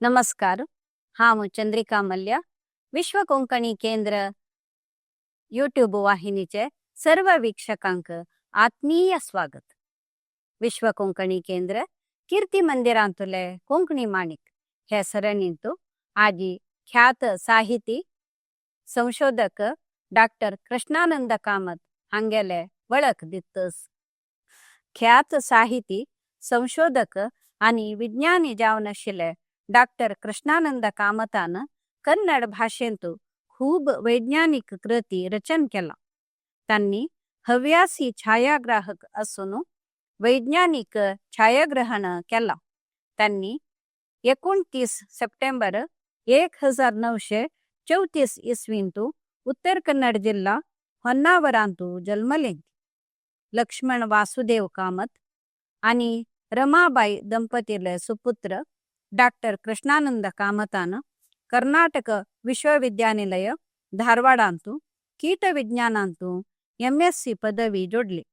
नमस्कार. हांव चंद्रिका मल्ल्या, विश्व कोंकणी केंद्र यूट्यूब वाहिनीचे सर्व वीक्षकांक आत्मीय स्वागत. विश्व कोंकणी केंद्र कीर्ती मंदिरांतुले कोंकणी माणिक हे सरणींतु आजी ख्यात साहिती संशोधक डॉक्टर कृष्णानंद कामत हांगेले वळख दितस. ख्यात साहिती, संशोधक आनी विज्ञानी जावन आशिल्ले डॉक्टर कृष्णानंद कामतान कन्नड भाशेंतु खूब वैज्ञानिक कृती रचन केला. तांणी हव्यासी छायाग्राहक असून वैज्ञानिक छायाग्रहण केला. तांणी 29 सप्टेंबर 1934 इसवींतु उत्तर कन्नड जिल्हा होन्नावरांतु जन्मले. लक्ष्मण वासुदेव कामत आणि रमाबाई दंपतीले सुपुत्र डॉक्टर कृष्णानंद कामतान कर्नाटक विश्वविद्यानिलय धारवाडांतु कीटविज्ञानांतु एमएससी पदवी जोडली.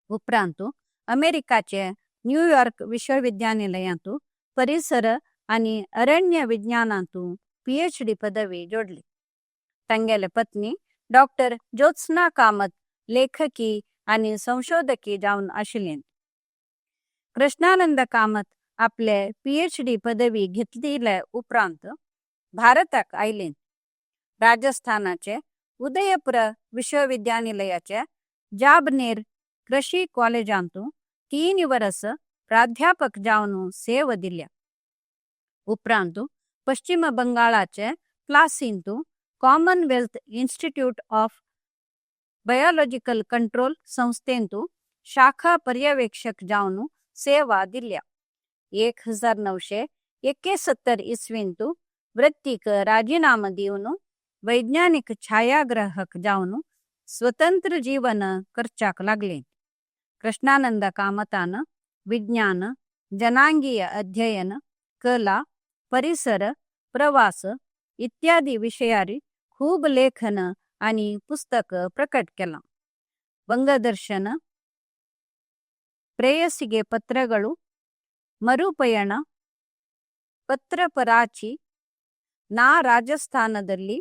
उपरांतु अमेरिकाचे न्यूयॉर्क विश्वविद्यानिलयांतु परिसर आणि अरण्य विज्ञानांतु पीएचडी पदवी जोडली. तांगेले पत्नी डॉक्टर ज्योत्स्ना कामत लेखकी आणि संशोधकी जावन आशिल्ली. कृष्णानंद कामत आपले पीएचडी पदवी घेतलेले उपरांत भारताक आयले. राजस्थानाचे उदयपूर विश्वविद्यानिलयाचे जाबनेर कृषी कॉलेजांतु 3 वर्स प्राध्यापक जावन सेवा दिल्या. उपरांत पश्चिम बंगाळाचे प्लासींतु Commonwealth Institute of Biological Control संस्थेंतु शाखा पर्यवेक्षक जावन सेवा दिल्या. 1971 इसवींतु वृत्तीक राजीनामा दिवन वैज्ञानिक छायाग्राहक जावन स्वतंत्र जीवन करच्याक लागले. कृष्णानंद कामतान विज्ञान, जनांगीय अध्ययन, कला, परिसर, प्रवास इत्यादी विषयारी खूब लेखन आणि पुस्तक प्रकट केलां. ವಂಗದರ್ಶನ, ಪ್ರೇಯಸಿಗೆ ಪತ್ರಗಳು, ಮರುಪಯಣ, ಪತ್ರಪರಾಚಿ, ನಾ ರಾಜಸ್ಥಾನದಲ್ಲಿ,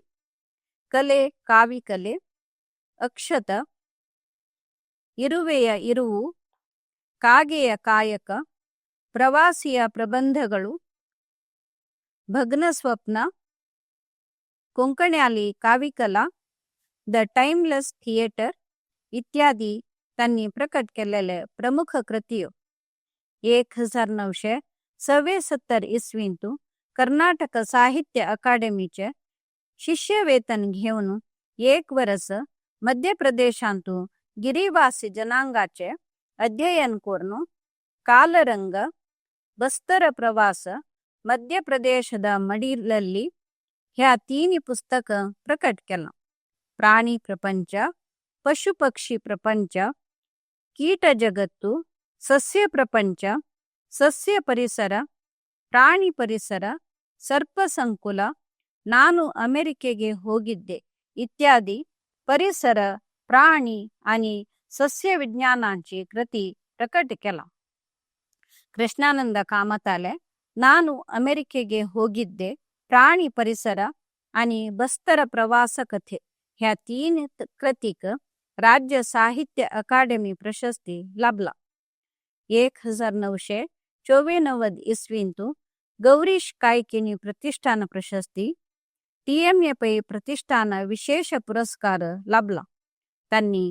ಕಲೆ ಕಾವಿಕಲೆ, ಅಕ್ಷತ, ಇರುವೆಯ ಇರುವು, ಕಾಗೆಯ ಕಾಯಕ, ಪ್ರವಾಸಿಯ ಪ್ರಬಂಧಗಳು, ಭಗ್ನ ಸ್ವಪ್ನ, ಕೊಂಕಣ್ಯಾಲಿ ಕಾವಿಕಲಾ, the timeless theatre इत्यादी त्यांनी प्रकट केलेले प्रमुख कृतियो. 1976 इसवींतु कर्नाटक साहित्य अकादेमीचे शिष्यवेतन घेवन एक वर्स मध्य प्रदेशांतु गिरिवासी जनांगाचे अध्ययन करून कालरंग, बस्तर प्रवास, मध्य प्रदेशದ ಮಡಿಲಲ್ಲಿ ह्या तीन पुस्तक प्रकट केलां. ಪ್ರಾಣಿ ಪ್ರಪಂಚ, ಪಶು ಪಕ್ಷಿ ಪ್ರಪಂಚ, ಕೀಟ ಜಗತ್ತು, ಸಸ್ಯ ಪ್ರಪಂಚ, ಸಸ್ಯ ಪರಿಸರ, ಪ್ರಾಣಿ ಪರಿಸರ, ಸರ್ಪ ಸಂಕುಲ, ನಾನು ಅಮೆರಿಕೆಗೆ ಹೋಗಿದ್ದೆ ಇತ್ಯಾದಿ परिसर, प्राणी आणि सस्य विज्ञानाची कृती प्रकट केला. कृष्णानंद कामताले ನಾನು ಅಮೆರಿಕೆಗೆ ಹೋಗಿದ್ದೆ, ಪ್ರಾಣಿ ಪರಿಸರ आणि बस्तर प्रवास कथे ह्या तीन कृतीक राज्य साहित्य अकादेमी प्रशस्ती लाभला. 1994 इसवींतु गौरीश कायकिनी प्रतिष्ठान प्रशस्ती, टीएमए पै प्रतिष्ठान विशेष पुरस्कार लाभला. त्यांनी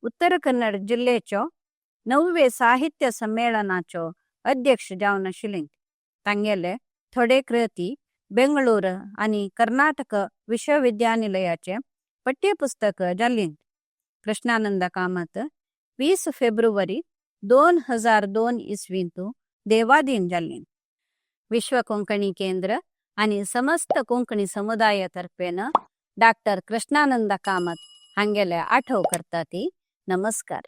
उत्तर कन्नड जिल्हेचो नववे साहित्य संमेलनाचो अध्यक्ष जावन आशिल्ले. तांगेले थोडे कृती बेंगळूर आणि कर्नाटक विश्वविद्यानिलयाचे पाठ्यपुस्तक जाल्लीं. कृष्णानंद कामत 20 फेब्रुवारी 2002 इसवींतु देवाधीन जाल्लीं. विश्व कोंकणी केंद्र आणि समस्त कोंकणी समुदायातर्फेन डॉक्टर कृष्णानंद कामत हांगेले आठव करता ती. नमस्कार.